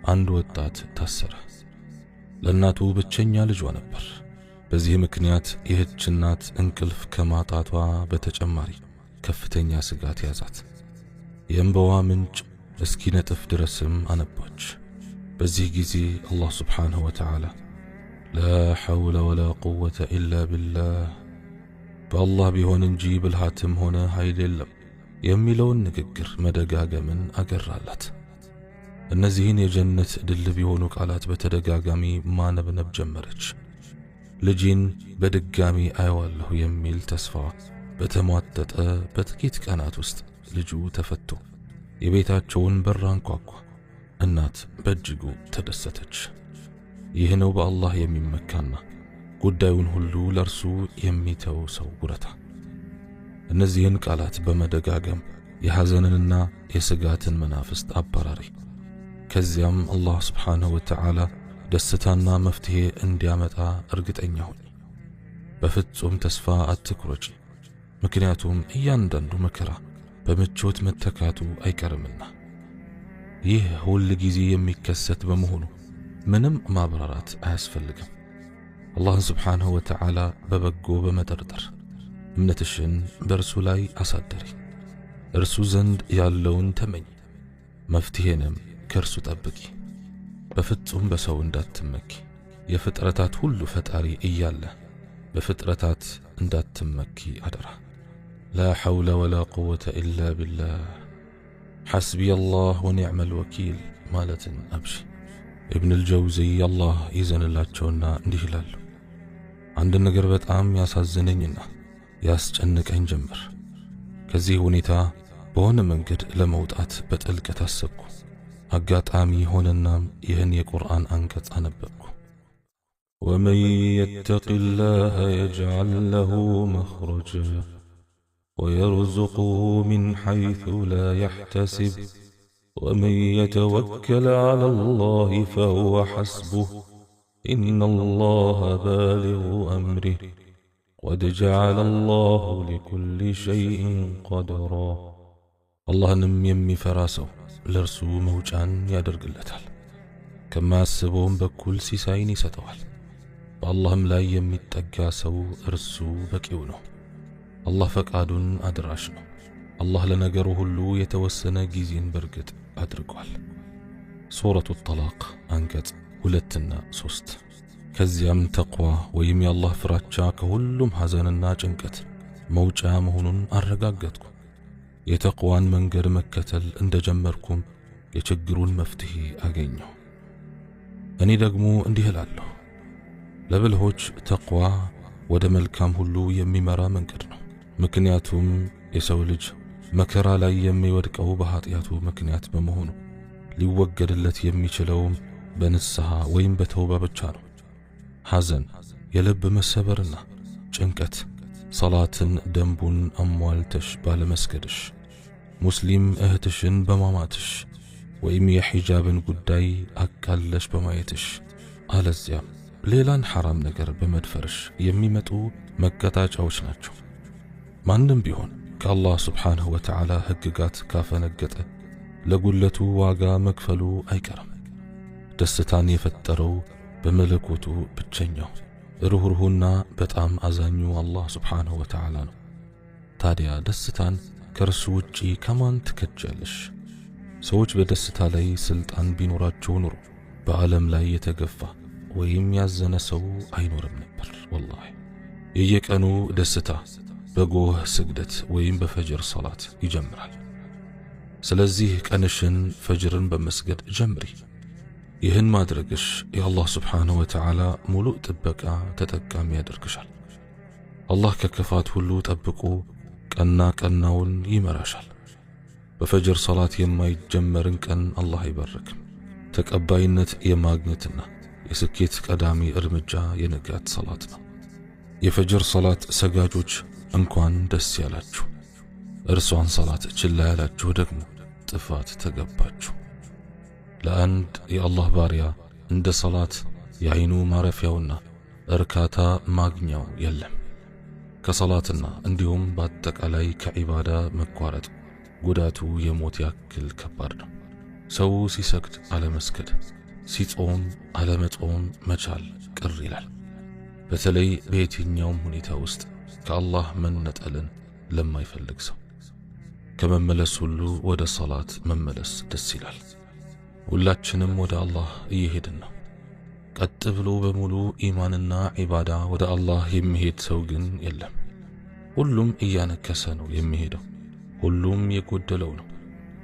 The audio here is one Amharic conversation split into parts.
አንድ ወጣት ታሰረ። ለእናቱ ብቸኛ ልጇ ነበር። በዚህ ምክንያት ይህች እናት እንቅልፍ ከማጣቷ በተጨማሪ ከፍተኛ ስጋት ያዛት። የእንባዋ ምንጭ እስኪነጥፍ ድረስም አነባች። በዚህ ጊዜ አላህ ስብሓንሁ ወተዓላ ላ ሐውለ ወላ ቁወተ ኢላ ቢላህ፣ በአላህ ቢሆን እንጂ ብልሃትም ሆነ ኃይል የለም የሚለውን ንግግር መደጋገምን አገራላት። እነዚህን የጀነት ድልብ የሆኑ ቃላት በተደጋጋሚ ማነብነብ ጀመረች። ልጄን በድጋሚ አየዋለሁ የሚል ተስፋ በተሟጠጠ በጥቂት ቀናት ውስጥ ልጁ ተፈቶ የቤታቸውን በር አንኳኳ። እናት በእጅጉ ተደሰተች። ይህ ነው በአላህ የሚመካና ጉዳዩን ሁሉ ለእርሱ የሚተው ሰው ውለታ። እነዚህን ቃላት በመደጋገም የሐዘንንና የስጋትን መናፍስት አባራሪ። ከዚያም አላህ ስብሓንሁ ወተዓላ ደስታና መፍትሔ እንዲያመጣ እርግጠኛ ሁኚ። በፍጹም ተስፋ አትኩረጪ፣ ምክንያቱም እያንዳንዱ መከራ በምቾት መተካቱ አይቀርምና። ይህ ሁል ጊዜ የሚከሰት በመሆኑ ምንም ማብራራት አያስፈልግም። አላህን ስብሓንሁ ወተዓላ በበጎ በመጠርጠር እምነትሽን በእርሱ ላይ አሳደሪ። እርሱ ዘንድ ያለውን ተመኝ፣ መፍትሔንም ከእርሱ ጠብቂ። በፍጹም በሰው እንዳትመኪ፣ የፍጥረታት ሁሉ ፈጣሪ እያለ በፍጥረታት እንዳትመኪ አደራ። ላ ሐውለ ወላ ቁወተ ኢላ ቢላህ፣ ሐስቢየ አላህ ወኒዕመል ወኪል ማለትን አብሺ። ኢብኑል ጀውዚይ አላህ ይዘንላቸውና እንዲህ ይላሉ። አንድ ነገር በጣም ያሳዝነኝና ያስጨንቀኝ ጀመር። ከዚህ ሁኔታ በሆነ መንገድ ለመውጣት በጥልቀት አሰብኩ። አጋጣሚ ሆነናም ይህን የቁርአን አንቀጽ አነበብኩ። ومن يتق الله يجعل له مخرجا ويرزقه من حيث لا يحتسب ومن يتوكل على الله فهو حسبه إن الله بالغ أمره قد جعل الله لكل شيء قدرا። አላህንም የሚፈራ ሰው ለእርሱ መውጫን ያደርግለታል፣ ከማያስበውም በኩል ሲሳይን ይሰጠዋል። በአላህም ላይ የሚጠጋ ሰው እርሱ በቂው ነው። አላህ ፈቃዱን አድራሽ ነው። አላህ ለነገሩ ሁሉ የተወሰነ ጊዜን በርግጥ አድርጓል። ሱረቱ ጠላቅ አንቀጽ 2ና 3። ከዚያም ተቅዋ ወይም የአላህ ፍራቻ ከሁሉም ሐዘንና ጭንቀት መውጫ መሆኑን አረጋገጥኩ። የተቅዋን መንገድ መከተል እንደጀመርኩም የችግሩን መፍትሄ አገኘሁ። እኔ ደግሞ እንዲህ እላለሁ፣ ለብልሆች ተቅዋ ወደ መልካም ሁሉ የሚመራ መንገድ ነው። ምክንያቱም የሰው ልጅ መከራ ላይ የሚወድቀው በኃጢአቱ ምክንያት በመሆኑ ሊወገድለት የሚችለውም በንስሐ ወይም በተውባ ብቻ ነው። ሐዘን፣ የልብ መሰበርና ጭንቀት ሰላትን ደንቡን አሟልተሽ ባለመስገድሽ፣ ሙስሊም እህትሽን በማማትሽ ወይም የሒጃብን ጉዳይ አቃለሽ በማየትሽ፣ አለዚያም ሌላን ሐራም ነገር በመድፈርሽ የሚመጡ መቀጣጫዎች ናቸው። ማንም ቢሆን ከአላህ ስብሓንሁ ወተዓላ ሕግጋት ካፈነገጠ ለጉለቱ ዋጋ መክፈሉ አይቀርም። ደስታን የፈጠረው በመለኮቱ ብቸኛው ርኅሩህና በጣም አዛኙ አላህ ስብሓንሁ ወተዓላ ነው። ታዲያ ደስታን ከእርሱ ውጪ ከማን ትከጃለሽ? ሰዎች በደስታ ላይ ስልጣን ቢኖራቸው ኑሮ በዓለም ላይ የተገፋ ወይም ያዘነ ሰው አይኖርም ነበር። ወላሂ የየቀኑ ደስታ በጎህ ስግደት ወይም በፈጅር ሰላት ይጀምራል። ስለዚህ ቀንሽን ፈጅርን በመስገድ ጀምሪ። ይህን ማድረግሽ የአላህ ስብሓንሁ ወተዓላ ሙሉእ ጥበቃ ተጠቃሚ ያደርግሻል። አላህ ከክፋት ሁሉ ጠብቆ ቀና ቀናውን ይመራሻል። በፈጅር ሰላት የማይጀመርን ቀን አላህ አይባርክም። ተቀባይነት የማግኘትና የስኬት ቀዳሚ እርምጃ የንጋት ሰላት ነው። የፈጅር ሰላት ሰጋጆች እንኳን ደስ ያላችሁ። እርሷን ሰላት ችላ ያላችሁ ደግሞ ጥፋት ተገባችሁ። ለአንድ የአላህ ባሪያ እንደ ሰላት የዐይኑ ማረፊያውና እርካታ ማግኛው የለም። ከሰላትና እንዲሁም በአጠቃላይ ከዒባዳ መቋረጥ ጉዳቱ የሞት ያክል ከባድ ነው። ሰው ሲሰግድ አለመስገድ፣ ሲጾም አለመጾም መቻል ቅር ይላል። በተለይ በየትኛውም ሁኔታ ውስጥ ከአላህ መነጠልን ለማይፈልግ ሰው ከመመለስ ሁሉ ወደ ሰላት መመለስ ደስ ይላል። ሁላችንም ወደ አላህ እየሄድን ነው። ቀጥ ብሎ በሙሉ ኢማንና ዒባዳ ወደ አላህ የሚሄድ ሰው ግን የለም። ሁሉም እያነከሰ ነው የሚሄደው። ሁሉም የጎደለው ነው።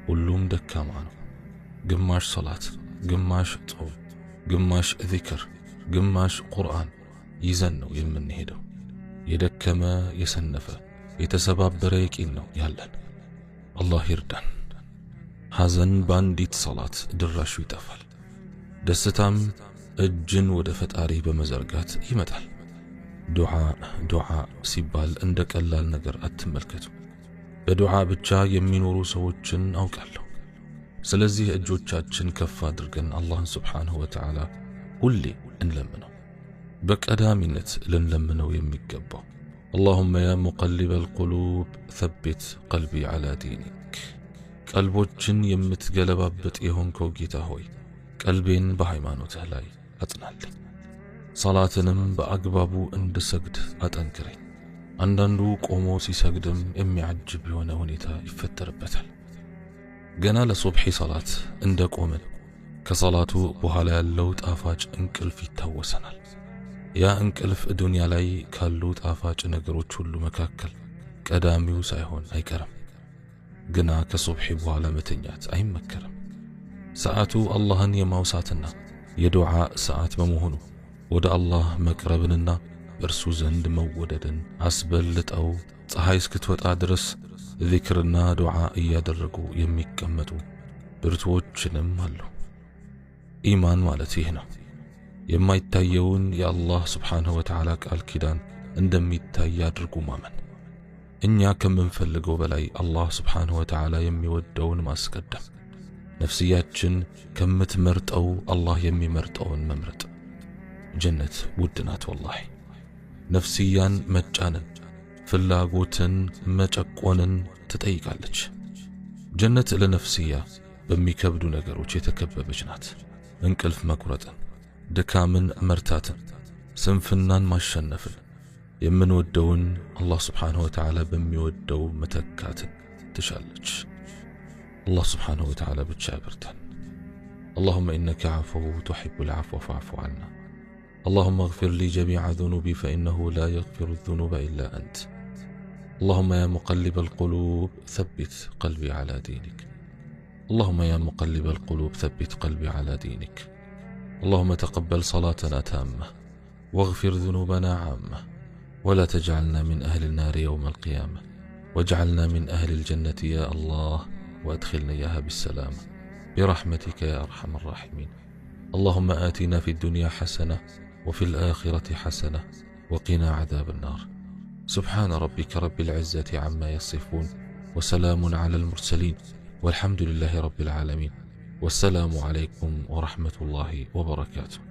ሁሉም ደካማ ነው። ግማሽ ሰላት፣ ግማሽ ጾም፣ ግማሽ ዚክር፣ ግማሽ ቁርአን ይዘን ነው የምንሄደው። የደከመ፣ የሰነፈ፣ የተሰባበረ የቂን ነው ያለን። አላህ ይርዳን። ሐዘን በአንዲት ሰላት ድራሹ ይጠፋል። ደስታም እጅን ወደ ፈጣሪ በመዘርጋት ይመጣል። ዱዓ ዱዓ ሲባል እንደ ቀላል ነገር አትመልከቱ። በዱዓ ብቻ የሚኖሩ ሰዎችን አውቃለሁ። ስለዚህ እጆቻችን ከፍ አድርገን አላህን ስብሓንሁ ወተዓላ ሁሌ እንለምነው። በቀዳሚነት ልንለምነው የሚገባው اللهم يا مقلب القلوب ثبت قلبي على دينك፣ ቀልቦችን የምትገለባብጥ የሆንከው ጌታ ሆይ ቀልቤን በሃይማኖትህ ላይ አጽናልኝ፣ ሰላትንም በአግባቡ እንድሰግድ አጠንክረኝ። አንዳንዱ ቆሞ ሲሰግድም የሚያጅብ የሆነ ሁኔታ ይፈጠርበታል። ገና ለሱብሒ ሰላት እንደ ቆምን ከሰላቱ በኋላ ያለው ጣፋጭ እንቅልፍ ይታወሰናል። ያ እንቅልፍ ዱንያ ላይ ካሉ ጣፋጭ ነገሮች ሁሉ መካከል ቀዳሚው ሳይሆን አይቀርም። ግና ከሱብሒ በኋላ መተኛት አይመከርም። ሰዓቱ አላህን የማውሳትና የዱዓ ሰዓት በመሆኑ ወደ አላህ መቅረብንና በእርሱ ዘንድ መወደድን አስበልጠው ፀሐይ እስክትወጣ ድረስ ዚክርና ዱዓ እያደረጉ የሚቀመጡ ብርቱዎችንም አሉ። ኢማን ማለት ይህ ነው። የማይታየውን የአላህ ስብሓንሁ ወተዓላ ቃል ኪዳን እንደሚታይ አድርጎ ማመን፣ እኛ ከምንፈልገው በላይ አላህ ስብሓንሁ ወተዓላ የሚወደውን ማስቀደም፣ ነፍስያችን ከምትመርጠው አላህ የሚመርጠውን መምረጥ። ጀነት ውድ ናት ወላሂ። ነፍስያን መጫንን ፍላጎትን መጨቆንን ትጠይቃለች። ጀነት ለነፍስያ በሚከብዱ ነገሮች የተከበበች ናት። እንቅልፍ መቁረጥን፣ ድካምን መርታትን፣ ስንፍናን ማሸነፍን፣ የምንወደውን አላህ ስብሓንሁ ወተዓላ በሚወደው መተካትን ትሻለች። አላህ ስብሓንሁ ወተዓላ ብቻ ያበርታን። اللهم إنك عفو تحب العفو فاعف عنا። اللهم اغفر لي جميع ذنوبي فإنه لا يغفر الذنوب إلا أنت። اللهم يا مقلب القلوب ثبت قلبي على دينك። اللهم يا مقلب القلوب ثبت قلبي على دينك። اللهم تقبل صلاتنا تامة واغفر ذنوبنا عامة، ولا تجعلنا من أهل النار يوم القيامة، واجعلنا من أهل الجنة يا الله، وأدخلنا إياها بالسلامة برحمتك يا أرحم الراحمين. اللهم آتنا في الدنيا حسنة وفي الآخرة حسنة وقنا عذاب النار. سبحان ربك رب العزة عما يصفون، وسلام على المرسلين، والحمد لله رب العالمين. والسلام عليكم ورحمة الله وبركاته.